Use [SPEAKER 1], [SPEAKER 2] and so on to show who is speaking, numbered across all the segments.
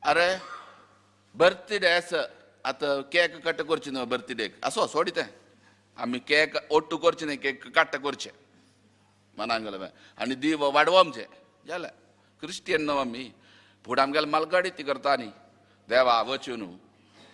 [SPEAKER 1] अरे बर्थडे आसा आतां केक कट करची न्हू बर्थडेक आसो सोडी तें आमी केक ओट्टू करचे न्ही, केक काट्ट करचें मनांगले आनी दीव वाडोवप आमचें जालें. क्रिस्टियन न्हू आमी, पूण आमगेले मालगाडी ती करता न्ही. देवा वचून न्हू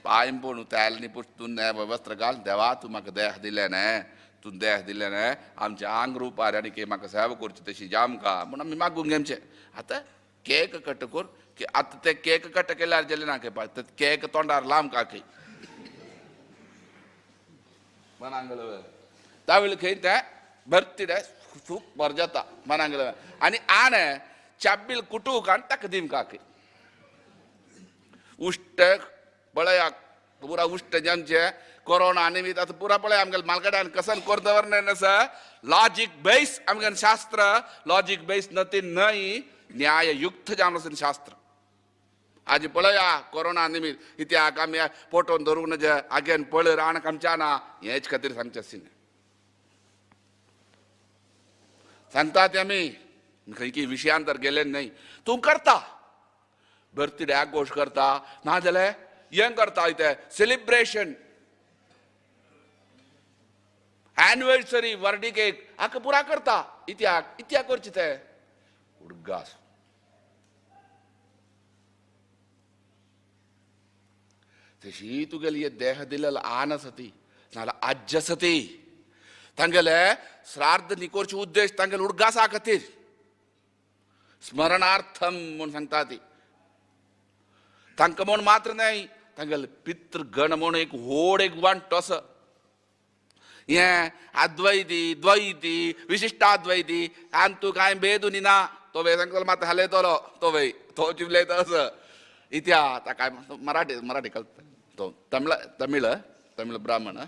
[SPEAKER 1] पांय पळोवन तेल न्ही पुस्तून वस्त्र घाल, देवा तूं म्हाका देह दिलें न्हय, तूं देह दिलें न्हय आमच्या आंग रुपार आनी की म्हाका सेवा करची तशी जामका म्हूण आमी मागूंक घेमचें. आतां केक कट कर की आतां ते केक कट केल्यार जालें ना खेपा ते केक तोंडार लांब काकी मनांगल तावेळ खंय ते बर्थडे सुपर जाता मनांगल आनी आणे चाबील कुटूक आनी ताका दिम काकी उश्ट पळया पुरा उश्ट जामचे कोरोना निमित्त आतां पुरा पळय आमगेले मालगाड्यान कसन कोर दवरलें आसा. लॉजीक बेस आमगेलें शास्त्र, लॉजीक बेस नती न्हय, न्याययुक्त जावन आसा शास्त्र. आज पळया कोरोना निमित्त इत्याक आमी पोटोन धरूंक नज आगेन पळय राणक आमच्या ना, हेच खातीर सांगचें आशिल्लें. सांगता ते आमी खंय की विशयान तर गेले न्हय. तूं करता बर्थडे आघोश करता, नाजाल्यार हें करता इतें सेलिब्रेशन एनिवर्सरी वर्डीक एक हाका पुरा करता. इत्याक इत्याक करचें तें उडगास. तशी तुगेली देह दिलेलो आन आसा ती, नाजाल्यार आज्ज आसा ती. तांगेले श्राद्ध निकोरचे उद्देश तांगेले उडगासा खातीर, स्मरणार्थम म्हूण सांगता ती. तांकां म्हूण मात्र न्हय, तांगेले पितृगण म्हूण एक व्हड एक वांटो आसा. हें अद्वैती द्वैती विशिश्टाद्वैती आनी तूं कांय भेदून ना, तो वे सांगतलो मात हालयतलो तो वे तो चिपले तसो इत्या ताका मराठी मराठी कळटा तो तमिळ तमिळ तमिळ ब्राह्मण